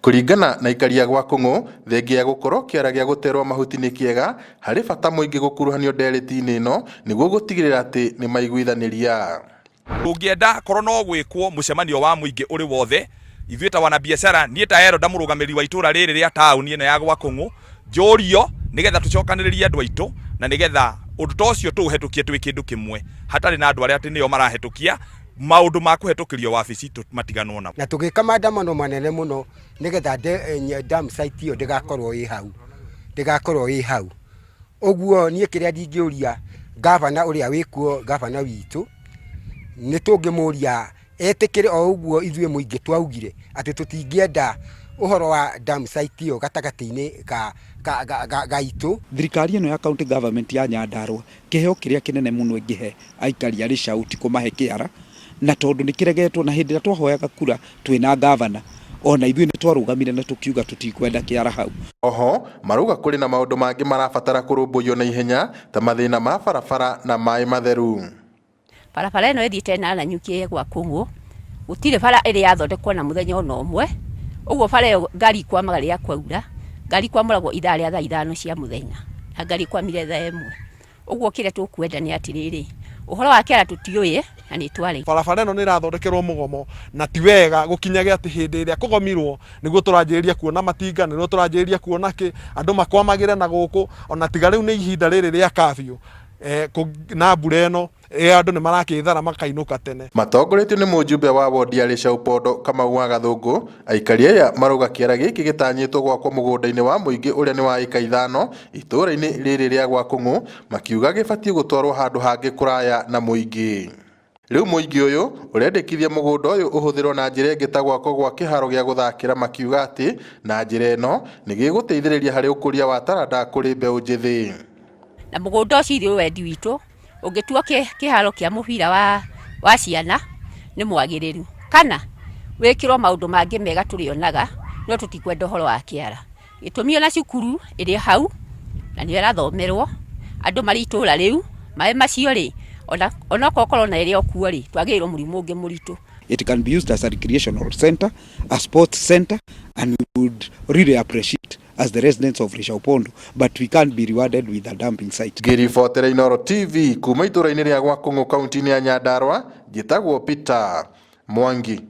Kũringana na aikari a Gwakũng'ũ, thengia ya gũkorwo kĩara gĩa gũterwo mahuti nĩ kĩega, harĩ bata mũingĩ gũkuruhanio ndereti-inĩ ĩno nĩguo gũtigĩrĩra atĩ nĩ maiguithanĩria. Tũngĩenda korwo no gwĩkwo mũcemanio wa mũingĩ ũrĩ wothe, ithuĩ ta wanabiacara, niĩ ta elder mũrũgamĩrĩri wa itũra rĩrĩ rĩa taũni ĩno ya Gwakũng'ũ, njũrio nĩgetha tũcokanĩrĩrie andũ aitũ na nĩgetha ũndũ ta ũcio tũũhetũkie twĩ kĩndũ kĩmwe, hatarĩ na andũ arĩa atĩ nĩo marahĩtũkia maũndũ ma kũhetũkĩrio wabici matiganwo namo. Na tũgĩka maandamano manene mũno nĩgetha dam site ĩyo ndĩgakorwo ĩ hau, ndĩgakorwo ĩ hau. Ũguo niĩ kĩrĩa ndingĩũria ngavana ũrĩa wĩkuo, ngavana witũ, nĩ tũngĩmũria etĩkĩre o ũguo ithuĩ mũingĩ twaugire atĩ tũtingĩenda ũhoro wa dam site ĩyo gatagatĩ-inĩ ga, ga, ga, ga, gaitũ. Thirikari ĩno ya county government ya Nyandarua kĩheo kĩrĩa kĩnene mũno ĩngĩhe aikari a Leshau ti kũmahe kĩara, na tondũ nĩ kĩregetwo na hĩndĩ ĩrĩa twahoyaga kura twĩna ngavana ona ithuĩ nĩ twarũgamire na tũkiuga tũtikwenda kĩara hau. Oho, marauga kũrĩ na maũndũ mangĩ marabatara kũrũmbũiyo na ihenya ta mathĩna ma barabara na maĩ matheru. Barabara ĩno ĩthiĩte na Nanyuki gwa Kũng'ũ, gũtirĩ bara ĩrĩ yathondekwo na mũthenya ona ũmwe, ũguo bara ĩyo ngari ikwamaga rĩrĩa kwaura, ngari ikwamũragwo ithaa rĩa thaa ithano cia mũthenya, na ngari ĩkwamire thaa ĩmwe. Ũguo kĩrĩa tũkwenda nĩ atĩrĩrĩ, ũhoro wa kĩara tũtiũĩ na nĩ twarega. Barabara ĩno nĩ ĩrathondekerwo mũgomo na ti wega gũkinyage atĩ hĩndĩ ĩrĩa kũgomirwo nĩguo tũranjĩrĩria kuona matinga, nĩguo tũranjĩrĩria kuona kĩ, andũ makwamagĩre na gũkũ, ona tiga rĩu nĩ ihinda rĩrĩ rĩa curfew na mbura ĩno, andũ nĩ marakĩthara makainũka tene. Matongoretio nĩ mũjumbe wa wondi ya Leshau Pondo Kamau wa Gathũngũ, aikari aya marauga kĩara gĩkĩ gĩtanyĩtwo gwakwo mũgũnda-inĩ wa mũingĩ ũrĩa nĩ wa ĩka ithano itũũra-inĩ rĩrĩ rĩa Gwakũng'ũ, makiuga gĩbatiĩ gũtwarwo handũ hangĩ kũraya na mũingĩ. Rĩu mũingĩ ũyũ ũrendekithia mũgũnda ũyũ ũhũthĩrwo na njĩra ĩngĩ ta gwakwo gwa kĩharo gĩa gũthakĩra makiuga atĩ na njĩra ĩno nĩ gĩgũteithĩrĩria harĩ ũkũria wa taranda kũrĩ mbeũ njĩthĩ. Na mũgũnda ũcio ithuĩ wendi witũ ũngĩtuo kĩharo kĩa mũbira wa, wa ciana nĩ mwagĩrĩru, kana wĩkĩrwo maũndũ mangĩ mega tũrĩonaga, no tũtikwenda ũhoro wa kĩara. Gĩtũmi ona cukuru ĩrĩ hau na nĩyo ĩrathomerwo, andũ marĩ itũra rĩu, maĩ macio rĩ, ona onokorwo korona ĩrĩ o kuo rĩ, twagĩrĩirwo mũrimũ ũngĩ mũritũ. It can be used as a recreational center, a sports center, and we would really appreciate as the residents of Leshau Pondo, but we can't be rewarded with a dumping site. Ngĩribotera Inooro TV kuma itũra-inĩ rĩa Gwakũng'ũ kaunti-inĩ ya Nyandarua, njĩtagwo Peter Mwangi.